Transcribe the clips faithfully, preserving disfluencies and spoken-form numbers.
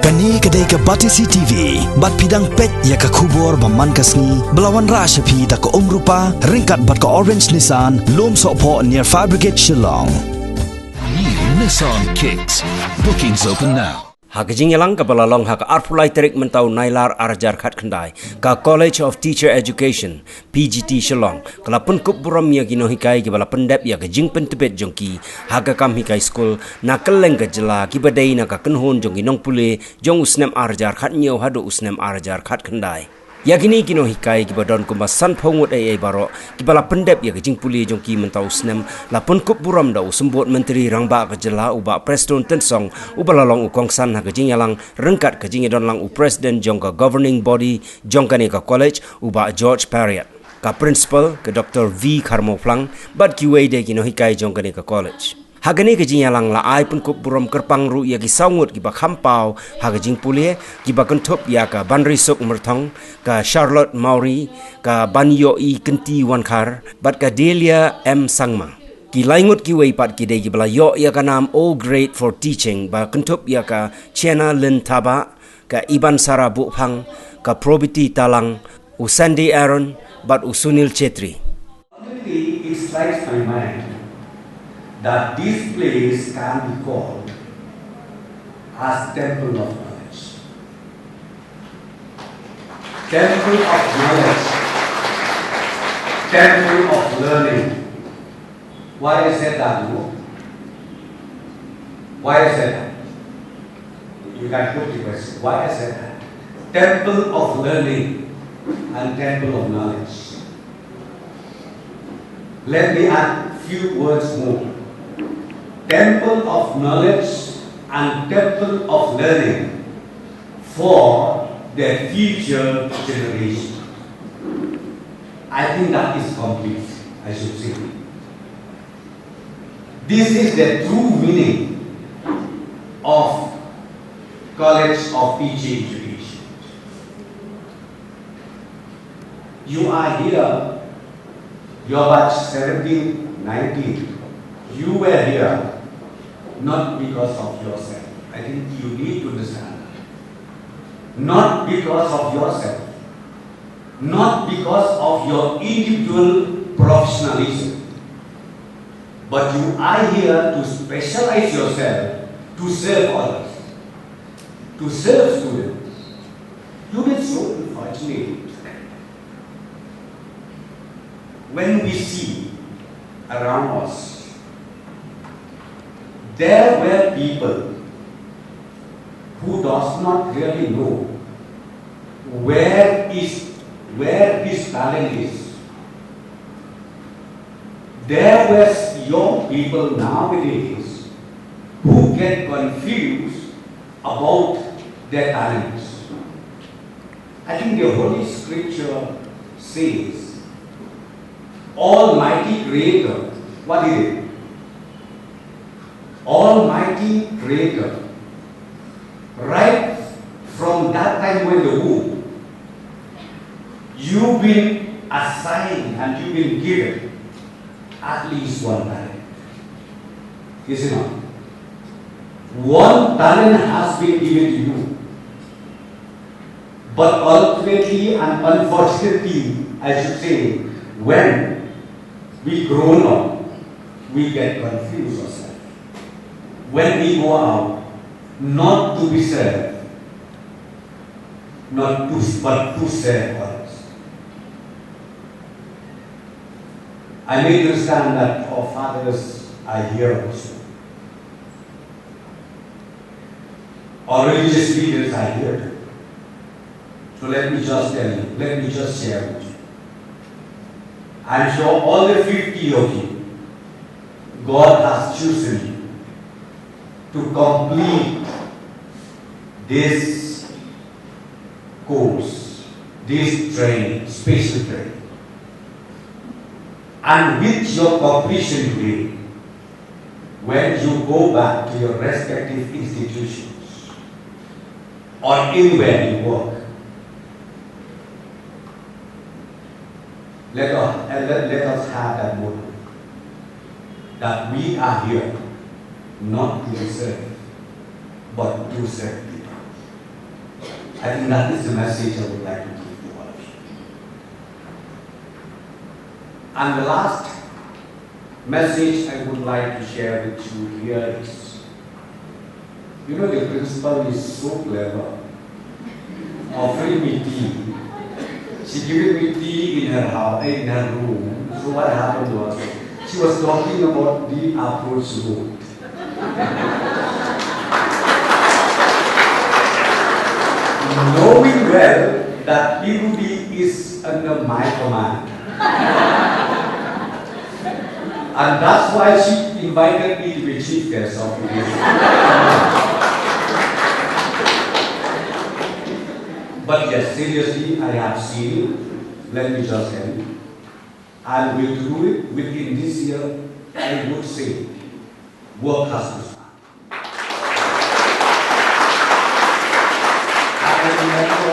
Kane ka dei ka Batesi T V, bad phi dang peit ïa ka khubor ba man ka sngi, ba la wanrah sha phi da ka Umrupa, ryngkat bad ka Orange Nissan, Lumsohphoh near Fire Brigade Shillong. New Nissan Kicks. Bookings open now. Ha ka jingïalang kaba la long ha ka arphew lai tarik mynta u Nailar ar hajar khatkhyndai, ka College of Teacher Education, P G T Shillong, ka la pynkup burom ïa ki nonghikai kiba la pyndep ïa ka jingpyntbit jong ki ha ka kam hikai skul na kylleng ka jylla, kiba dei na ka kynhun jong ki nongpule jong u snem ar hajar khathynñiew haduh u snem ar hajar khatkhyndai. Ïa kine ki nonghikai kiba don kumba sanphew ngut eiei baroh, kiba la pyndep ïa ka jingpule jong ki mynta u snem, la pynkup burom da u Symbud Myntri Rangbah ka jylla u Bah Prestone Tynsong, uba la long u kongsan ha ka jingïalang ryngkat ka jingïadonlang u President jong ka Governing Body jong kane ka college, u Bah George Parriott, ka Principal, ka Doctor V Kharmawphlang, bad kiwei de ki nonghikai jong kane ka college. Ha kane ka jingïalang la ai pynkup burom kyrpang ruh ïa ki saw ngut kiba kham paw ha ka jingpule, kiba kynthup ïa ka Banrisuk Myrthong, ka Charlotte Mawrie, ka Banïohi Kynti Wankhar, bad ka Delia M Sangma. Ki lai ngut kiwei pat ki dei kiba la ïoh ïa ka nam O Grade for Teaching, ba kynthup ïa ka Chena Lynn Thabah, ka Ibansara Buhphang, ka Probity Talang, u Sandy Aaron, bad u Sunil Chetri. Suddenly, it strikes my mind that this place can be called as Temple of Knowledge. Temple of Knowledge. Temple of Learning. Why I said that, you know? Why I said that? You can put the question. Why I said that? Temple of Learning and Temple of Knowledge. Let me add few words more. Temple of Knowledge and Temple of Learning for the future generation. I think that is complete, I should say. This is the true meaning of College of Teaching Education. You are here, your batch seventeen, nineteen. You were here not because of yourself. I think you need to understand that. Not because of yourself. Not because of your individual professionalism, but you are here to specialize yourself to serve others, to serve students. You get so unfortunate when we see around us, there were people who does not really know where is, where his talent is. There were young people nowadays who get confused about their talents. I think the Holy Scripture says, Almighty Creator, what is it? Almighty Creator, right from that time when the womb, you've been assigned and you've been given at least one talent. Is it not? One talent has been given to you. But ultimately and unfortunately, I should say, when we grown up, we get confused ourselves. When we go out, not to be served, not to, but to serve others. I may understand that our fathers are here also. Our religious leaders are here. So let me just tell you, let me just share with you. I'm sure all the fifty of you, God has chosen you to complete this course, this training, special training. And with your completion today, when you go back to your respective institutions or anywhere you work, let us, let, let us have that motto that we are here not to be served, but to serve people. I think that is the message I would like to give to all of you. And the last message I would like to share with you here is, you know, the principal is so clever, offering me tea. She giving me tea in her house, in her room. So what happened was, she was talking about the approach road. Knowing well that P U D is under my command. And that's why she invited me to be chief guest of this. But yes, seriously, I have seen, let me just end. And will do it within this year, I would say, work has to start. I remember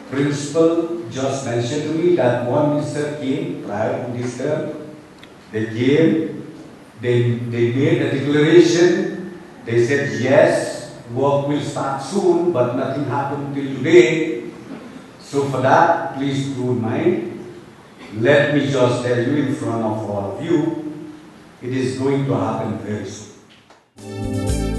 Principal just mentioned to me that one minister came prior to this term. They came, they, they made a declaration. They said, yes, work will start soon, but nothing happened till today. So for that, please do mind. Let me just tell you in front of all of you, it is going to happen very soon.